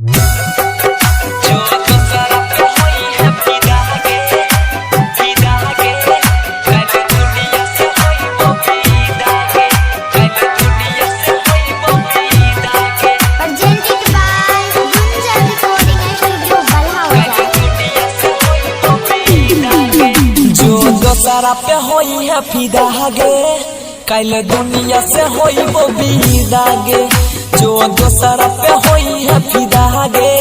Presented by Gunjan Recording Studio, Balhawaza. जो दोसरा पे होई है फिदा गे, कल दुनिया से होई वो विदा गे। जो दोसरा पे होई है फिदा गे,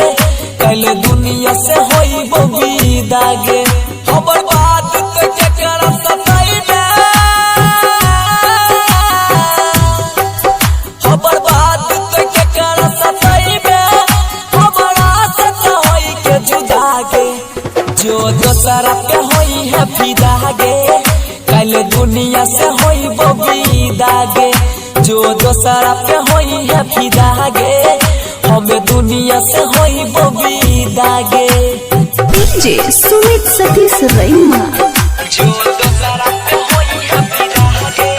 कल दुनिया से होई वो विदा गे। हमर बात तो केकरा सताई बे, हमर बात तो केकरा सताई बे, हमरा से तो होई के जुदा गे। जो दोसरा पे होई है फिदा गे, कल दुनिया से होई वो विदा गे। जो दोसरा पे होई है फिदा गे, हमें दुनिया से होई वो विदा गे। डीजे सुमित सतीश रैमा। जो दोसरा पे होई है फिदा गे,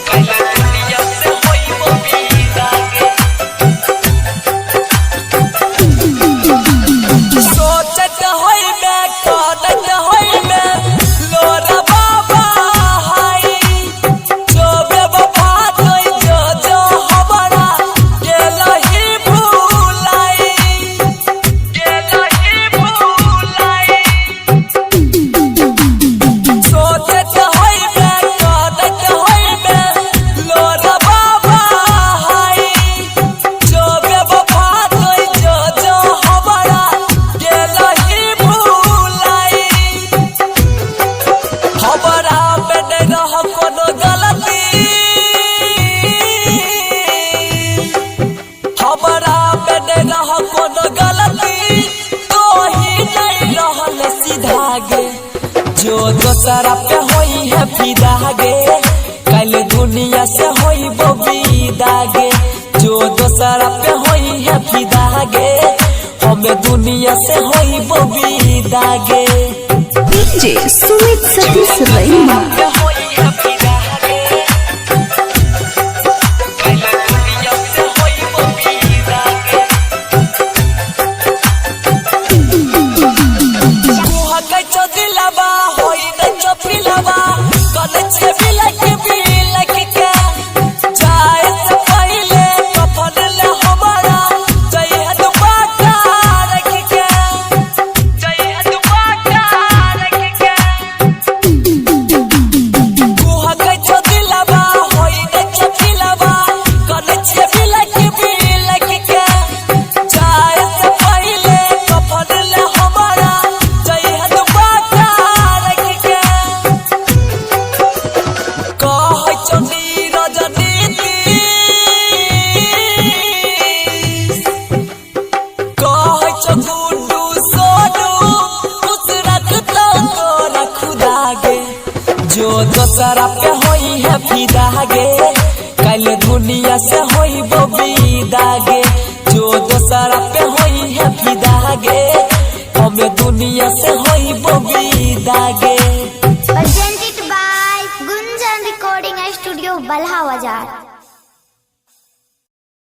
कल दुनिया से होई वो विदा गे। सोचत होई मैं, करत होई मैं, लोरा बाबा हाय। जो बेवफा तोय जो जो हमरा गेलही भुलाई, गेलही भुलाई। सोचत होई मैं, करत होई मैं, लोरा बाबा हाय। जो बेवफा तोय जो जो हमरा गेलही भुलाई। हमरा में नहि रह कोनो गलती, हमरा में नहि रह कोनो गलती, तोही नहि रहल सीधा गे। जो दोसरा पे होई है फिदा गे, कल दुनिया से होई वो विदा गे। जो दोसरा पे होई है फिदा गे, हमें दुनिया से होई वो विदा गे। डीजे सुमित सतीश रैमा। जो दोसरा पे होई है फिदा गे, कल दुनिया से होई वो विदा गे। जो दोसरा पे होई है फिदा गे, हमें दुनिया से होई वो विदा गे। Presented by Gunjan Recording Studio, Balhawaza.